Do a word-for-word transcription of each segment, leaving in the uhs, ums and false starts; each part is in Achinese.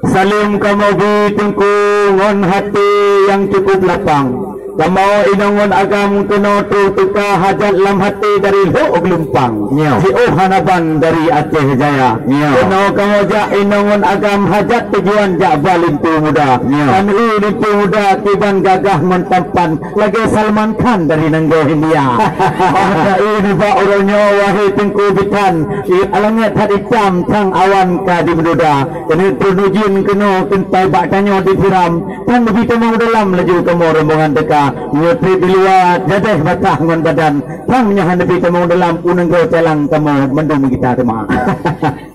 Saleuem kamoe bri Teungku ngon até nyang cukup lapang. Kamoe inong ngon agam keunoe troh teuka hajat lam até dari Lhok Geulumpang. Nyo. Jiôh hana ban dari Aceh Jaya. Nyo. Keunoe kamoe jak inong ngon agam hajat tujuan jak ba linto muda. Nyo. Kan eu linto muda kiban gagah ngon tampan lagèe Salman Khan dari nanggroe India. Mata eu nibak uroe nyoe wahé Teungku Bitan, i-, langèt that itam thang awan ka dimeudoda. Keuneuk troh ujeuen keunoe keutai bak tanyoe disiram. Thang neubi tamong dalam laju kamoe rombongan teuka. Nyoe trép di luwa jadeh batah ngon badan. Thang meunyoe hana neubi tamong dalam u nanggroe calang kamoe mandum gita teuma.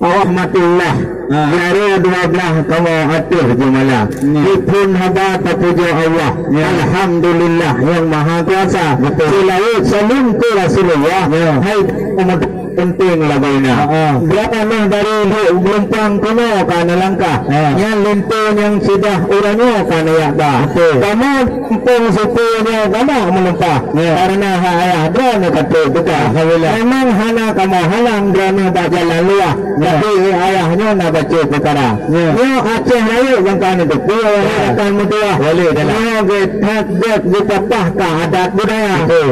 Rahmatullah. Ha. Di hari dua belas kamoe ateueh jeumala. Ya. Diphon haba tapujoe Allah. Ya. Alhamdulillah nyang Maha Kuasa. Betul. Seulaweuet saleuem keu Rasulullah. Ya. Hai umat penting lagoina. Ha, ha. Droeneuh dari Lhok Geulumpang keunoe ka neulangkah. Ha. Nyan linto nyang sidah uroe nyoe ka neujak ba. Betul. Kamoe Kampung Seupôt nyoe galak meulumpah. Ya. Karena hak ayah droeneuh ka trép teuka. Alhamdulillah. Memang hana kamoe halang droeneuh bak jalan luwah. Ya. Tapi ayah nyoe na bacut peukara. Ya. Nyoe Aceh Rayeuk nyang ka neuteupeue, ya, rakan meutuwah. Boleh dah lah. Nyoe gét that gét geupapah ka adat budaya. Betul.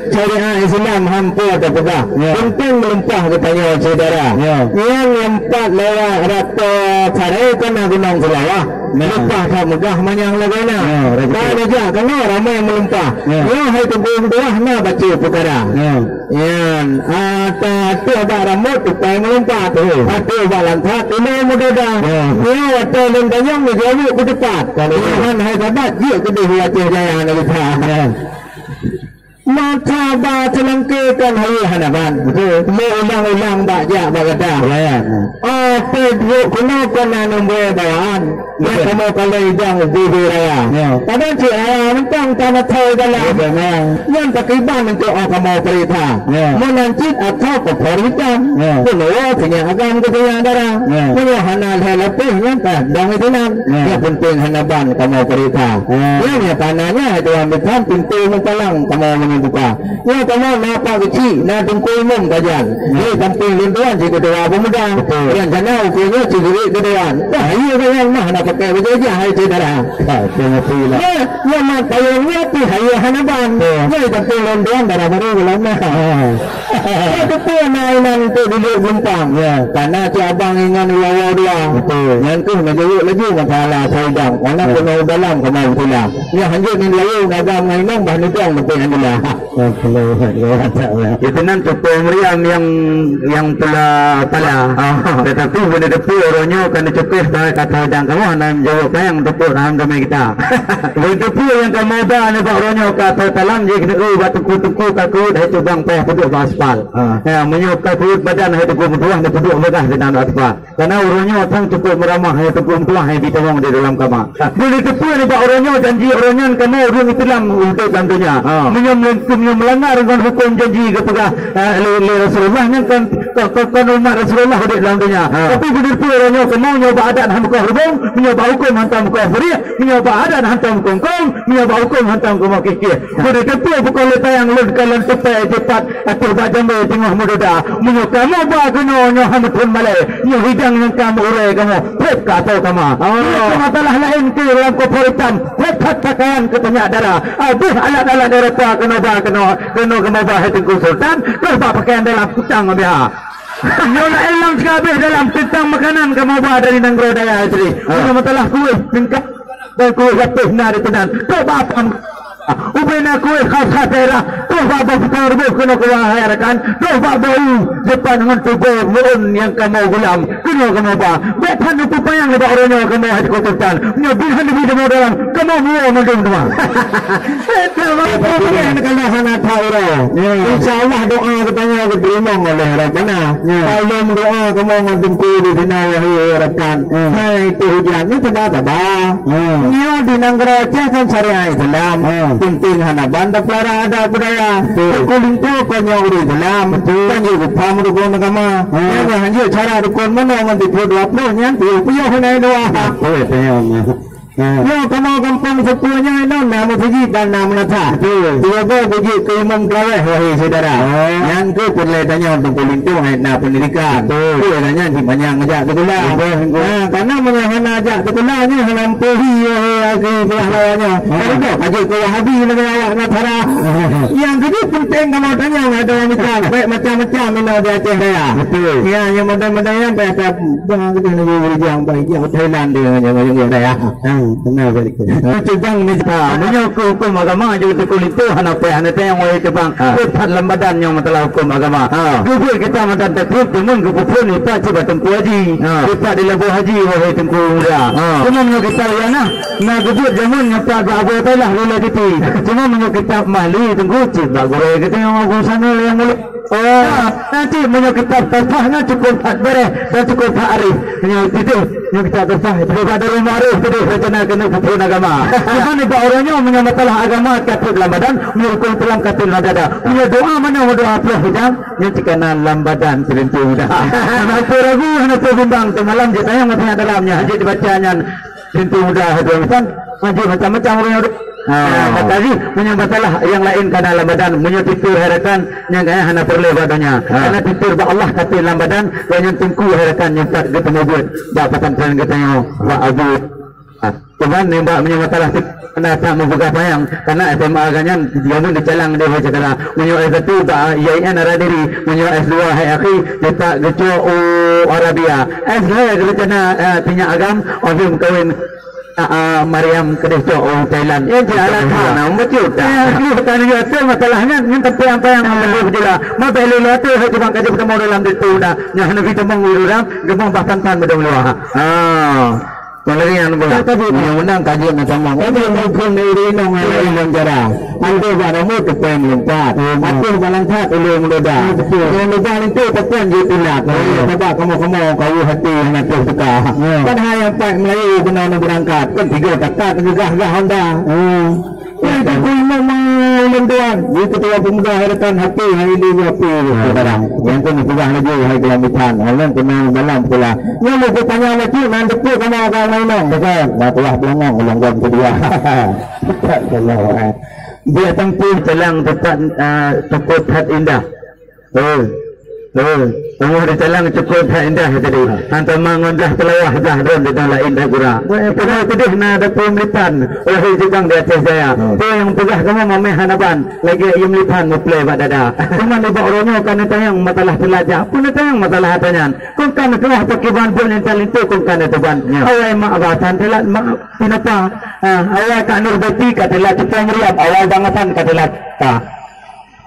Syariat Islam hampa teupeugah. Ya. Penting meulumpah geutanyoe syedara. Ya. Nyan lam pat lewat Rato Sarai kana Gunong Seulawah. Nah. Leupah that meugah manyang lagoina. Ya, betul. Ka neujak keunoe ramé meulumpah. Ya. Nyoe hai Teungku meutuwah na bacut peukara. Ya. Nyan, ata ateueh bak rambot tupai meulumpah. Betul. Ateueh bak lantak ilée meudoda. Ya. Nyoe watée lôn tanyong neujaweueb beuteupat. Kalau Tuhan hai sabat jeuet keudeh u Aceh Jaya na geusa. Ya. Mata ba teulangke kon hayeue hana ban. Betul. Meu ulang-ulang bak jak bak gata. Ya, ya. Oh, peuduek keunoe kon na nombor bawaan. Betul. Nyang kamoe kalon idang ubé-ubé raya. Ya. Padahai cit raya mantong tanah thai dalam. Ya, memang. Nyan pakriban untuk oh kamoe peurintah. Ya. Meunan cit atau koper hitam. Ya. Peunoe sinyak agam keu sinyak dara. Ya. Meunyoe hana lhée lapéh nyan ka dong itu nan. Ya. Nyang penting hana ban kamoe peurintah. Ya. Nyan nyang tanah nyan hai Tuhan bisan pintoe meupalang kamoe meunyoe buka. Nyoe kamoe na Pak Geuchik, na Teungku Imum Kajan. Hmm. Nyoe sampéng lôn tuan cit keutua peumuda. Betul. Nyang kana ukeue nyoe cit geuék keutuan. Wah, iya kajan mah na pakai bajée jah hai syedara. Ah, betul, betul lah. Nyoe, nyoe mat payong nyoe pih hayeue hana ban. Betul. Nyoe sampéng lôn tuan dara baru golom na. Ah. Nyoe beutôi na inan untuk di Lhok Geulumpang. Ya. Karena cit abang ingat di Wawa dua. Betul. Nyan keuh na jaweueb laju masalah saidang. Walaupun, ya, ureuëng dalam keunoe beutôi lah. Nyoe hanjeuet ngon layeue agam ngon inong bah neudong meuntée alhamdulillah. Allahu Akbar. Itu nan tutoe Maryam nyang, nyang pula pala. Ah. Tetapi bila depu orang nyoe kan cukup dah kata dan kamu nan jawab payang tepuk tangan kami kita. Bila depu yang kamu dah ni bak orang nyoe kata talam je kena, oh, bak tengku-tengku kaku dah cubang payah puduk bak aspal. Ah. Ya, meunyoe ka kuat badan hai tengku meutuah ni puduk megah di dalam aspal. Karena ureuëng nyoe sang cukup meuramah, hai teupeue meutuah hai jitamong di dalam kama. Boleh teupeue nibak ureuëng nyoe janji ureuëng nyan kamoe ureuëng Islam udeb lam donya. Ha. Meunyoe meulanggar ngon huköm janji geupeugah, eh, lé, lé Rasulullah nyan kan, kan, kan, kan umat Rasulullah udeb lam donya. Ha. Tapi boleh teupeue ureuëng nyoe kamoe nyoe bak adat han meukoh reubong, meunyoe bak huköm hantom meukoh beurik, meunyoe bak adat hantom kongkong, meunyoe bak huköm hantom kamoe kikih. Boleh teupeue bukon lé tayang lôn kalon tupai jipat ateueh bak jamé teungoh meudoda. Meunyoe kamoe ba keunoe nyoe hana meuthon malée, nyoe hidang nyang ka meu-urai kamoe, phét ka atô kama. Oh. Nyoe keu masalah laén keu lam koper itam, phét that pakaian keu tanyak dara. Abéh alat-alat Eropa keunoe ba keunoe, keunoe kamoe ba hai Teungku Sultan, keuh bak pakaian dalam kutang biha. Nyoe laén lam siga abéh dalam teuntang makanan kamoe ba dari nanggroe daya tadi. Ah. Meunyoe masalah kueh, tingkat Dan kueh lapéh na di teunan. Trok bak apam. Ubé na kueh khas-khas daerah. Trok bak boh tukang reubôh keunoe keu wahai rakan. Trok bak boh u jepat ngon tuboh meu'ôn nyang kamoe gulam. Keunoe kamoe ba. Bèk that neupeu panyang nibak uroe nyoe kamoe hai Teungku Sultan. Nyoe bin hana neubi kamoe dalam. Kamoe muwoe mandum teuma. Kamoe hana that uroe. Ya. Insya Allah doa geutanyoe geuteurimong oleh Rabbana. Ya. Kalau doa kamoe ngon teungku di sinoe wahai rakan. Hmm. Hai tu hujan ni teuba-teuba. Hmm. Nyoe di nanggroe Aceh kan syariat Islam. Hmm. Penting hana ban tapeulara adat budaya. Betul. Teungku linto kon nyoe ureueng Islam. Betul. Kan nyoe geupham rukon agama. Hmm. Nyan hanjeuet cara rukon manoe ngon siplôh dua plôh nyan piôh-piôh hana dua. Betul, betul. Hmm. Nyoe kamoe gampông Seupôt nyoe inoe na meuseujid dan na meunasaih. Betul. Tiga go beujeuet keu imum tarawih wahai syedara. Oh. Nyan keuh peureulèe tanyoe teungku linto na pendidikan. Betul. Peue nyan si manyang jak sikula. Betul, betul. Ha, karena meunyoe hana Ajak sikula nyoe hana meupeue hi, wahé akhi, peugah lawan nyoe. Ka jeuet keu Wahabi lagèe awak Nasara. Nyang keujeuet peunteng kamoe tanyong ata mita, bèk macam-macam inoe di Aceh Raya. Betul. Ya, nyang model-model nyan bèk ata bang keudeh laju beureujuang bang jak Thailand dia nyang daya. Ha, benar balik. Itu bang ni. Ha, meunyoe keu huköm agama jeuet teuku linto hana payah hana tanyong wahé teuh bang. Ha. Keu that lam badan nyang masalah huköm agama. Ha. Geubeuet kita madan takrib, cuma geupeuphon ipat cit bak Teungku Haji. Ha. Ipat di Labuhan Haji, wahé Teungku Muda. Ha. Cuma meunyoe kita ya nah, na geubeuet jameun nyoe pat bak Abu Tailah lula titi. Cuma meunyoe kita mahli Teungku cit bak gurèe kita nyang Abu Sanul nyang mulia. Oh. Ha, nanti meunyoe kita tasah na cukup that bèrèh dan cukup that arif. Meunyoe titeuh, meunyoe kita tasah, itu bak Darul Ma'arif titeuh rencana keuneuk peuphon agama. Cuma nibak uroe nyoe meunyoe masalah agama ka trép lam badan, meunyoe rukon Islam ka trép lam dada. Meunyoe doa mana doa ploh hidang, Nyan cit kana lam badan teurintu dah. Hana peue ragu, hana peue bimbang, teumalam jeuet tanyong teuingat dalam nyan, hana jeuet dibaca nyan teurintu dah, hana peue bimbang, maju macam-macam ureueng nyan. Ha. Ha, kata jih, meunyoe masalah nyang laén kana lam badan, meunyoe titur hai rakan, nyan kayèe hana peureulèe bak donya. Ha. Karena titur bak Allah ka trép lam badan, nyan teungku hai rakan nyan pat geuteumeubeuet bak pesantren geutanyoe, bak Abu. Ha, cuman nibak meunyoe masalah na that meupeugah panyang, karena S M A geuh nyan jameun dicalang di hai syedara. Meunyoe S satu bak I A I N Aradiri, meunyoe S dua hai akhi, ditak geucok u Arabia. S dua geurencana, eh, sinyak agam, oh, lheueh meukawen, ah, ah, Mariam keudeh cok u Thailand. Eh, cik, alah, ha, na, beutôi tak? Eh, akhi, bukan dia tu masalah nyan, nyan tapi apa yang, ah, beutôi lah. Maka lé lé tu, hai cuma kaji beutemu dalam ditu dah. Nyan hana ditemong ureueng, gemong bahkan tan bedong luar. Ha. Nyang lagèe nyan, Bang. Tapi, tapi, meunang ka jeuet na tamong. Tapi, tapi, phôn dari inong, dari inong jara. Ada bak rambut tepen lompat. Hmm. Ada bak langkat ulung muda. Hmm, betul. Yang muda itu tepen je pilat. Hmm. Sebab kamu-kamu kau hati yang atas suka. Hmm. Padahal yang pat Melayu kena nak berangkat. Kan tiga kakak gagah-gagah Honda. Hmm. Wah, itu ku imam, ah, ulôn tuan. Di ketua pemuda harapan hati, hai ini apa, saudara. Yang tu peugah laju, hai keulamitan. Ulôn kena dalam pula. Nyoe lôn tanya laju, nan dekat sama orang lain, non. Betul. Nah, telah pelangong, ulôn gom kedua. Betul, Allah, eh. Dia tempuh jalan tempat, ah, cukup that indah. Eh, eh, teungoh dicalang cukup that indah tadi. Hantom ngon dah teulawah dah droe di dalam laén dah gura. Weh, padahai keudeh na dapur meulipan, wahé jibang di Aceh Jaya. Hmm. Peue nyang peugah kamoe mamèh hana ban, lagèe ié meulipan meuplè bak dada. Cuman nibak uroe nyoe ka neutanyong masalah teulajak. Peue neutanyong masalah ata nyan? Kon ka neutuah pakiban buet linto-linto kon ka neutuban. Ya. Awai mak ba tan teulat mak pinapa. Ha, awai Kak Nur Beti ka teulat cupong riam, awai Bang Hasan ka teulat ka.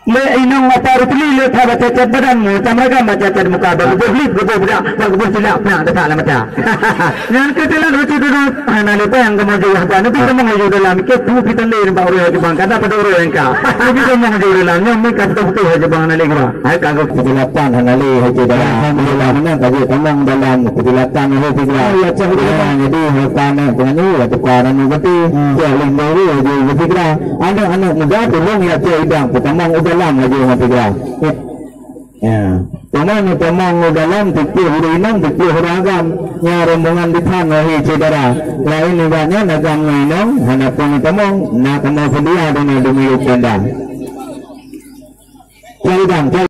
Lé inong mata rupeli lé that bak cacat badan, mutam ragam bak cacat muka, bak geuboh lip, geuboh bedak, bak geuboh cilak, peunak detak lam mata. Nyan keu teulat rucu dudu, hana lé payang kamoe jeuet wah ban, tapi kamoe jeuet dalam, ke tu pitan lé bak ureueng jubang, kada pada ureueng ka. Tapi kamoe jeuet dalam, nyoe meuka beutôi-beutôi jubang hana lé gura. Hai ka geuh kejelapan hana lé, hai jeuet dalam. Alhamdulillah, meunan ka jeuet tamong dalam kejelapan, hai jeuet dalam. Oh, ya, cak. Ya, jadi, hai ka na, dengan ni, ya, tukar anu geuti, hmm, ya, lindung, ya, jeuet geuti gura. Aneuk-aneuk muda tulông ya cok idang peutamong u dalam laju ngon tiga. Ya. Teuma neutamong u dalam peuet ploh ureueng inong, peuet ploh ureueng agam. Nyoe rombongan ditan wahé syedara. Laén nibak nyan agam ngon inong hana pun neutamong, na kamoe seudia deungon deungon tanda. Cok idang, cok